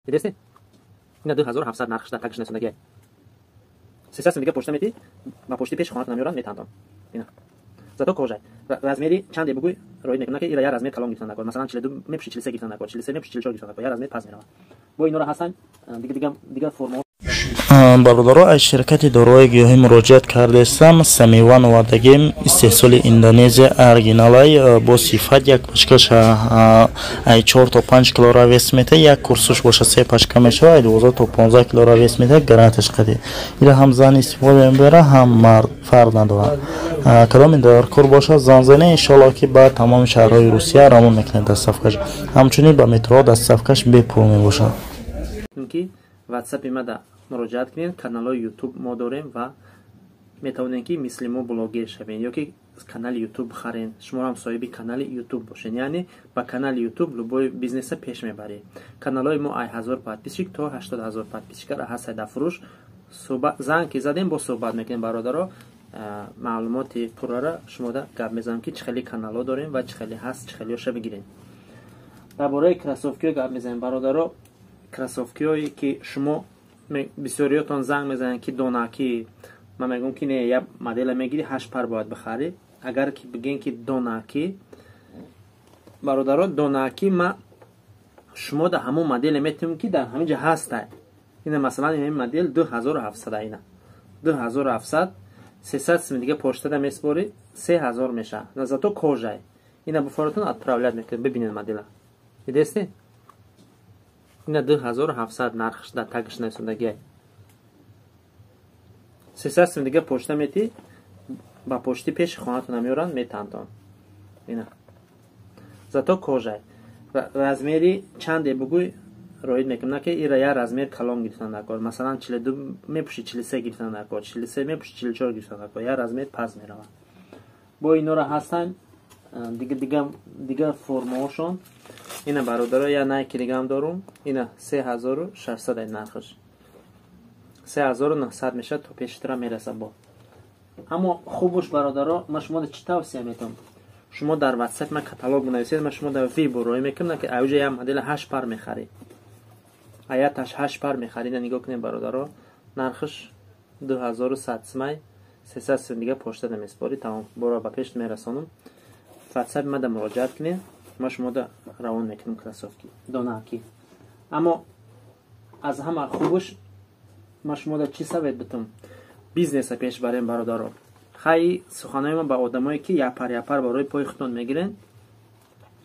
Дидесте? Ина 2700 нархш дар тагш насондагиай. 300 сум дига почта мети, ба почти пеши хонатон меоранд, метантон. Ина. Зато кожа. Размери чанде бугӯй, роид мекунам, ки ира я размер калон гирифтан накор. Масалан, 42 мепӯши, 43 гирифтан накор, 43 мепӯши, 44 гирифтан накор. Я размер пас меравад. Бо инора ҳастанд дига дига дига формаҳо. Бародаро, аз ширкати доруҳои гиёҳӣ муроҷиат кардастам. Самиван овардагим, истеҳсоли Индонезия, оригиналай, бо сифат. Як пачкаш ай 4 то 5 килора вес мета, як курсуш боша се пачка мешава, ай 12 то 15 килора вес мета. Гарантияш қади. Ира ҳам зан истифода мебара, ҳам мард, фарқ надорад. Кадоми дар кор боша, занг зане. Иншоалло, ки ба тамоми шаҳрҳои Русия равон мекунед доставкаш. Ҳамчунин ба метро доставкаш бепул мебошад. Ки ватсапи мада муроҷиат кунед. Каналҳои Ютуб мо дорем ва метавонед, ки мисли мо блогер шавед ё ки канали Ютуб харен, шумоам соҳиби канали Ютуб бошед. Яъне ба канали Ютуб любой бизнеса пеш мебаред. Каналҳои мо ай 1000 подписчик то 80 000 подписчикара ҳастад дар фурӯш. Занг ки задем, бо суҳбат мекунем, бародаро. Маълумоти пуррара шумода гап мезанам, ки чӣ хеле каналҳо дорем ва чӣ хеле ҳаст, чӣ хелеоша бигирем. Дар бораи кроссовкиҳо гап мезанем, бародаро. Кроссовкиҳое ки шумо бисёриётон занг мезананд, ки донаки, ман мегӯям, ки не, як модела мегирӣ, ҳашт пар бояд бихарӣ. Агар ки бигем, ки донаки, бародаро, донаки ма шумо да ҳамон моделе метавонем, ки дар ҳамин ҷа ҳастай. Ина, масалан, ин модел 2700, ина 2700. 300 сум дига почтада меспорӣ, 3000 мешавад. Зато кожай. Ина буфоротон отправлять мекунед. Бибинед модела, дидесте? Ина 2700 нархш дар тагш нависондагиай. 300 сум дига почта мети, ба почти пеши хонатона меоранд, метантон. Ина, зато кожай. Размери чанде бугӯй, роид мекунам, ки ира я размер калон гирифтан даркор. Масалан, 42 мепӯши, 43 гирифтан даркор, 43 мепӯши, 44 гирифтан даркор. Я размер пас меравад. Бо инора ҳастанд дига дига дига формаҳошон. Ина, бародаро, я Найки дигам дорум. Ина 3600 нархаш, 3900 мешавад, то пештара мераса бо. Аммо хубуш, бародаро, ма шумо чӣ тавсия метавам? Шумо дар Ватсап ма каталог бинависед, ма шумо дар вибор роӣ мекунам, ки ауҷа як модела ҳашт пар мехарӣ, аяташ ҳашт пар мехарӣ. Ина нигоҳ кунед, бародаро, нархаш 2100 сумай, 300 сум дига почта намеспорӣ, тамом, бора ба пеш мерасонам. Ватсапи мада муроҷиат кунед, ма шумода равон мекунам кроссовки донаки. Аммо аз ҳама хубуш ма шумода чӣ совет битум? Бизнеса пеш барем, бародаро. Хай, суханои ма ба одамое, ки япар япар барои пои худтон мегирен.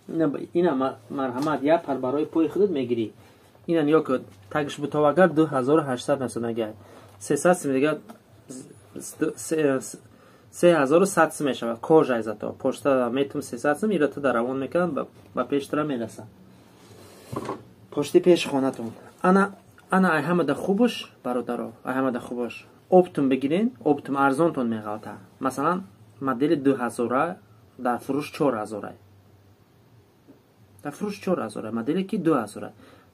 Ина, марҳамат, як пар барои пои худат мегирӣ. Ина нигоҳ кун, тагш бутовагар 2800 насонагай, 300 сум дига 3100 сум мешавад. Кожай, зато почта метум 300 сум. Ира ту дар равон мекунам, ба пештара мераса, почти пеши хонатон. Ана, ана, ай ҳамада хубуш, бародаро, ай ҳамада хубуш оптом бигирен. Оптом арзонтон меғалта. Масалан, модели 2000-а дар фурӯш 4000-а, дар фурӯш 4000-а, моделе ки 2000-а.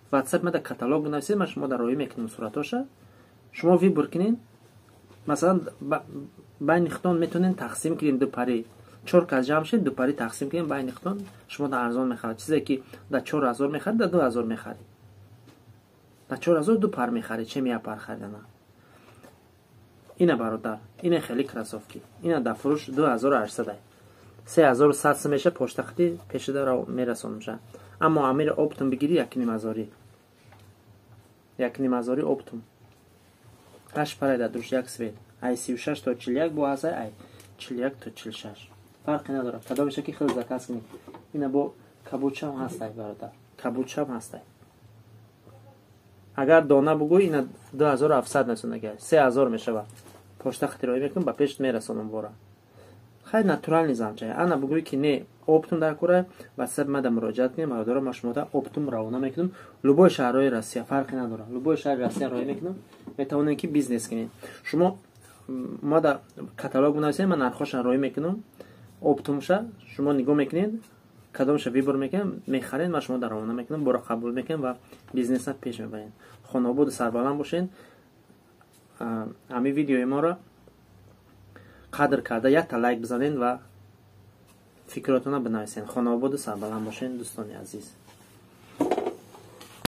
Ватсап мада каталог бинависед, ман шумо дар роӣ мекунам суратоша, шумо выбор кунед. Масалан, байни худтон метавонед тақсим кунед, ду пари, чор кас ҷамъ шед, ду пари тақсим кунед байни худтон, шумо дар арзон мехарад. Чизе ки дар 4000 мехарид, дар 2000 мехарид. Дар 4000 ду пар мехарид, чем як пар харидана. Ина, бародар, ина хеле кроссовки. Ина дар фурӯш 2800, 3100 сум меша, почтахти пешида мерасонамша. Аммо амири оптом бигирӣ, якнимазорӣ, якнимазорӣ оптом. Ҳашт парай дар душ, як цвет, ай 36 то 41, бо ҳасай ай 41 то 46, фарқе надорад, кадомеша ки хел заказ кунӣ. Ина бо кабучам ҳастай, бародар, кабучам ҳастай. Агар дона бугӯй, ина 2700 насонагай, 3000 мешавад. Почта хатироӣ мекунам, ба пеш мерасонам бора. Хай, натуральный замчай. Ана бугӯй, ки не, оптом дар кора, ватсап мада муроҷиат кунем, бародаро, ма шумода оптом равона мекунам любой шаҳрҳои Россия, фарқе надорад, любой шаҳри Россия роҳӣ мекунам. Метавонем, ки бизнес кунем. Шумо мада каталог бинависед, ман нархоша роҳӣ мекунам оптомша. Шумо нигоҳ мекунед, кадомша выбор мекунем, мехаред, ман шумо дар равона мекунам, бора қабул мекунем ва бизнеса пеш мебарем. Хонаободу сарбаланд бошед. Ҳамин видеои моро қадр карда, якта лайк бизанед ва фикротона бинависед. Хонаободу сарбаланд бошед, дӯстони азиз.